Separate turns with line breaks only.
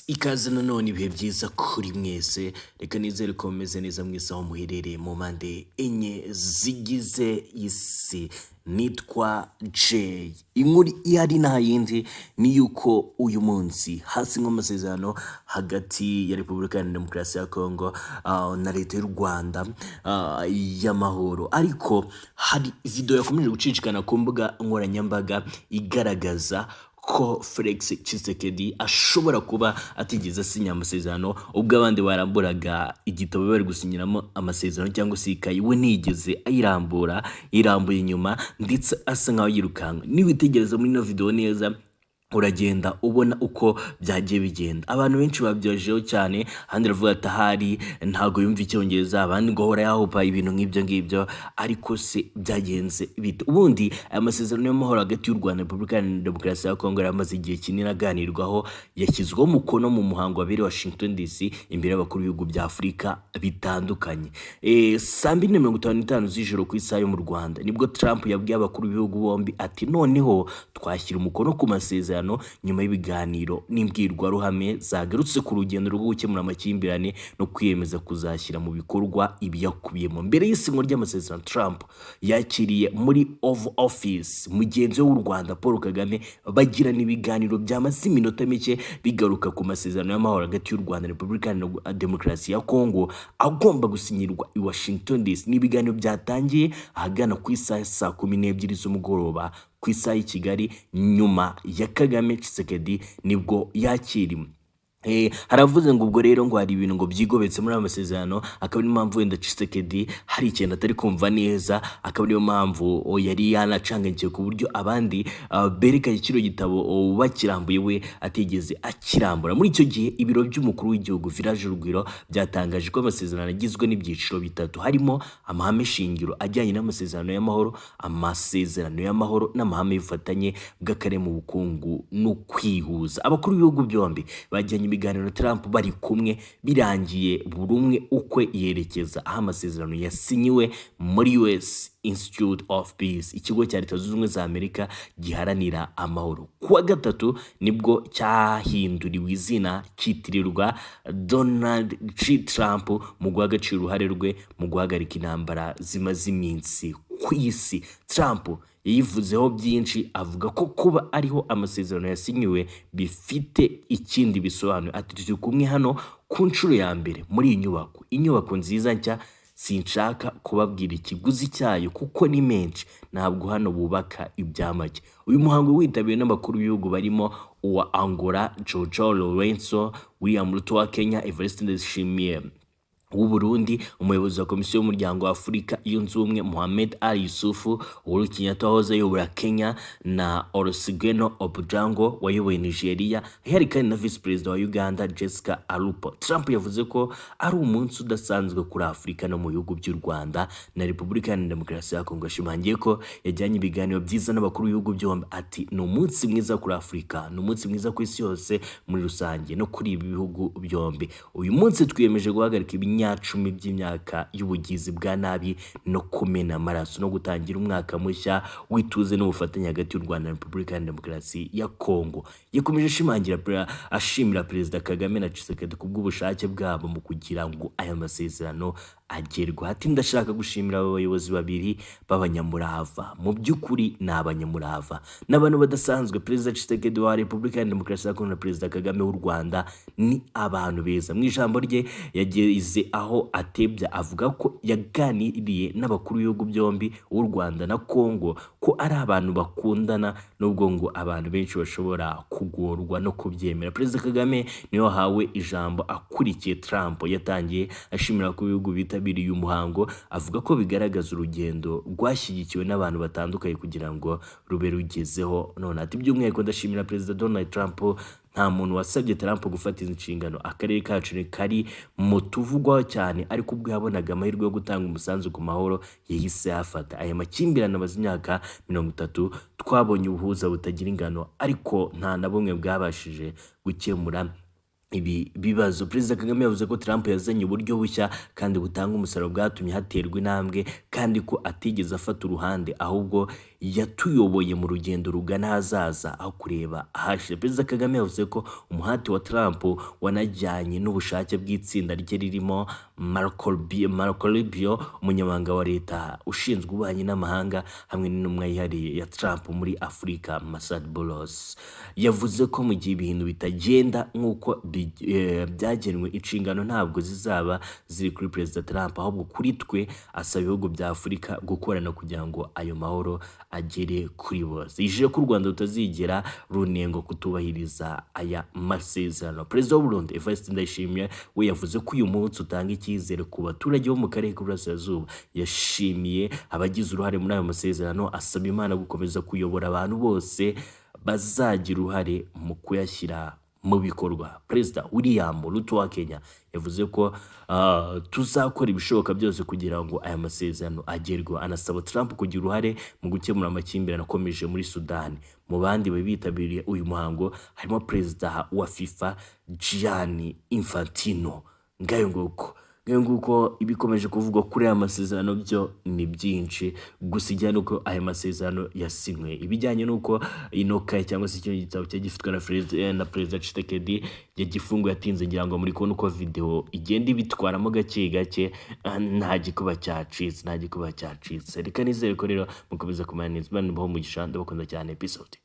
Ikaze nanone, ibihe byiza kuri mwese. Reka nizere ko mumeze neza mwese aho muherereye mu mpande enye zigize isi. Nitwa Jay. Inkuru ihari nta yindi ni yuko uyu munsi hasinywe amasezerano hagati ya Repubulika Iharanira Demokarasi ya Kongo na Leta y'u Rwanda y'amahoro. Ariko hari video yakomeje gucicikana ku mbuga nkoranyambaga igaragaza ko Felix Tshisekedi ashobora kuba atigeze asinya amasezerano. Ubwo abandi baramburaga igitabo bari gusinyiramo amasezerano cyangwa se ikayi, we ntiyigeze ayirambura, yirambuye inyuma ndetse asa nkaho yirukanka. Niwitegereza muri ino video neza, uragenda ubona uko byagiye bigenda. Abantu benshi babyojeho cyane, ahandi baravuga ati ahari ntabwo yumva Icyongereza, abandi ngo ahora yahupa, ibintu nk'ibyo ngibyo. Ariko se byagenze bite? Ubundi aya masezerano y'amahoro hagati y'u Rwanda na Repubulika Iharanira Demokarasi ya Kongo yari amaze igihe kinini aganirwaho, yashyizweho umukono mu muhango wabereye Washington DC imbere y'abakuru b'ibihugu bya Afurika bitandukanye. Saa 2:55 z'ijoro ku isaha yo mu Rwanda nibwo Trump yabwiye abakuru b'ibihugu bombi ati: "Noneho twashyira umukono ku masezerano nyuma y'ibiganiro n'imbwirwaruhame zagarutse ku rugendo rwo gukemura amakimbirane no kwiyemeza kuzashyira mu bikorwa ibiyakubiyemo." Mbere y'isinywa ry'amasezerano, Trump yakiriye muri Oval Office mugenzi we w'u Rwanda Paul Kagame, bagirana ibiganiro byamaze iminota mike bigaruka ku masezerano y'amahoro hagati y'u Rwanda na Repubulika Iharanira Demokarasi ya Kongo agomba gusinyirwa i Washington DC. Ni ibiganiro byatangiye ahagana ku isaha ya saa 12 z'umugoroba ku isaha y'i Kigali. Nyuma ya Kagame, Tshisekedi nibwo yakiriwe. Haravuze ngo ubwo rero ngo hari ibintu ngo byigobetse muri aya masezerano, akaba ariyo mpamvu wenda Tshisekedi hari ikintu atari kumva neza, akaba ariyo mpamvu yari yanacanganyikiwe ku buryo abandi berekanye kino gitabo bakirambuye, we atigeze akirambura. Muri icyo gihe, ibiro by'umukuru w'igihugu, Village Urugwiro, byatangaje ko amasezerano agizwe n'ibyiciro bitatu, harimo amahame shingiro ajyanye n'amasezerano y'amahoro, amasezerano y'amahoro n'amahame y'ubufatanye bw'akarere mu bukungu no kwihuza. Abakuru b'ibihugu byombi bajyanye ibiganiro na Trump bari kumwe, birangiye buri umwe ukwe yerekeza aho amasezerano yasinyiwe muri US Institute of Peace, ikigo cya Leta Zunze Ubumwe za Amerika giharanira amahoro. Kuwa gatatu nibwo cyahinduriwe izina cyitirirwa Donald J Trump mu guha agaciro uruhare rwe mu guhagarika intambara zimaze iminsi ku isi. Trump yayivuzeho byinshi, avuga ko kuba ariho amasezerano yasinyiwe bifite ikindi bisobanuye. Ati: "Turi kumwe hano ku nshuro ya mbere muri iyi nyubako, inyubako nziza nshya. Sinshaka kubabwira ikiguzi cyayo kuko ni menshi. Ntabwo hano bubaka ibya make." Uyu muhango witabiriwe n'abakuru b'ibihugu barimo uwa Angola João Lourenço, William Ruto wa Kenya, Evariste Ndayishimiye w'u Burundi, umuyobozi wa Komisiyo y'Umuryango wa Afurika Yunze Ubumwe Mohamed Ali Yusufu, Uhuru Kenyatta wahoze ayobora Kenya na Olusegun Obasanjo wayoboye Nigeria. Hari kandi na Visi Perezida wa Uganda Jessica Alupo. Trump yavuze ko ari umunsi udasanzwe kuri Afurika no mu bihugu by'u Rwanda na Repubulika Iharanira Demokarasi ya Kongo. Yashimangiye ko yajyanye ibiganiro byiza n'abakuru b'ibihugu byombi. Ati: "Ni umunsi mwiza kuri Afurika, ni umunsi mwiza ku isi yose muri rusange no kuri ibi bihugu byombi. Uyu munsi twiyemeje guhagarika ibinyacumi by'imyaka y'ubugizi bwa nabi no kumena amaraso no gutangira umwaka mushya w'ituze n'ubufatanye hagati y'u Rwanda na Repubulika Iharanira Demokarasi ya Kongo." Yakomeje ashimangira, ashimira Perezida Kagame na Tshisekedi kubw'ubushake bwabo mu kugira ngo aya masezerano agerwe. Ati: "Ndashaka gushimira aba bayobozi babiri b'abanyamurava. Mu by'ukuri ni abanyamurava, ni abantu badasanzwe. Perezida Tshisekedi wa Repubulika Iharanira Demokarasi ya Kongo na Perezida Kagame w'u Rwanda ni abantu beza." Mu ijambo rye yageze aho atebya, avuga ko yaganiriye n'abakuru b'ibihugu byombi, uw'u Rwanda na Kongo, ko ari abantu bakundana, nubwo ngo abantu benshi bashobora kugorwa no kubyemera. Perezida Kagame niwe wahawe ijambo akurikiye Trump. Yatangiye ashimira ko ibihugu bitabiriye uyu muhango, avuga ko bigaragaza urugendo rwashyigikiwe n'abantu batandukanye kugira ngo rube rugezeho none. Ati: "By'umwihariko ndashimira Perezida Donald Trump. Nta muntu wasabye Trump gufata izi nshingano. Akarere kacu ni kari mu tuvugwaho cyane, ariko ubwo yabonaga amahirwe yo gutanga umusanzu ku mahoro yahise ayafata. Aya makimbirane amaze imyaka 30. Twabonye ubuhuza butagira ingano, ariko nta na bumwe bwabashije gukemura ibi bibazo. Perezida Kagame yavuze ko Trump yazanye uburyo bushya kandi butanga umusaruro bwatumye haterwa intambwe, kandi ko atigeze afata uruhande, ahubwo yatuyoboye mu rugendo rugana ahazaza aho kureba ahashize. Perezida Kagame yavuze ko umuhati wa Trump wanajyanye n'ubushake bw'itsinda rye ririmo Marco Rubio, umunyamabanga wa leta ushinzwe ububanyi n'amahanga, hamwe n'intumwa yihariye ya Trump muri Afurika, Massad Boulos. Yavuze ko mu gihe ibintu bitagenda nk'uko byagenwe, inshingano ntabwo zizaba ziri kuri Perezida Trump ahubwo kuri twe, asaba ibihugu bya Afurika gukorana kugira ngo ayo mahoro agere kuri bose. Yijeje ko u Rwanda rutazigera runengwa kutubahiriza aya masezerano. Perezida w'u Burundi, Evariste Ndayishimiye, we yavuze ko uyu munsi utanga icyizere ku baturage bo mu karere k'Uburasirazuba. Yashimiye abagize uruhare muri ayo masezerano, asaba Imana gukomeza kuyobora abantu bose bazagira uruhare mu kuyashyira mu bikorwa. Perezida William Ruto wa Kenya yavuze ko tuzakora ibishoboka byose kugira ngo aya masezerano agerweho, anasaba Trump kugira uruhare mu gukemura amakimbirane akomeje muri Sudani. Mu bandi bari bitabiriye uyu muhango harimo Perezida wa FIFA, Gianni Infantino. Ngayo nguko, ngayo nguko, ibikomeje kuvugwa kuri aya masezerano byo ni byinshi. Gusa ijyanye n'uko aya masezerano yasinywe, ibijyanye n'uko ino kaye cyangwa se kino gitabo cyari gifitwe na Perezida Tshisekedi yagifunguye atinze, ngira ngo muri kubona uko video igenda ibitwaramo gake gake. Nta gikuba cyacitse, nta gikuba cyacitse. Reka nizere ko rero mukomeza kumenya neza. Imana ibahe umugisha, ndabakunda cyane. Peace out.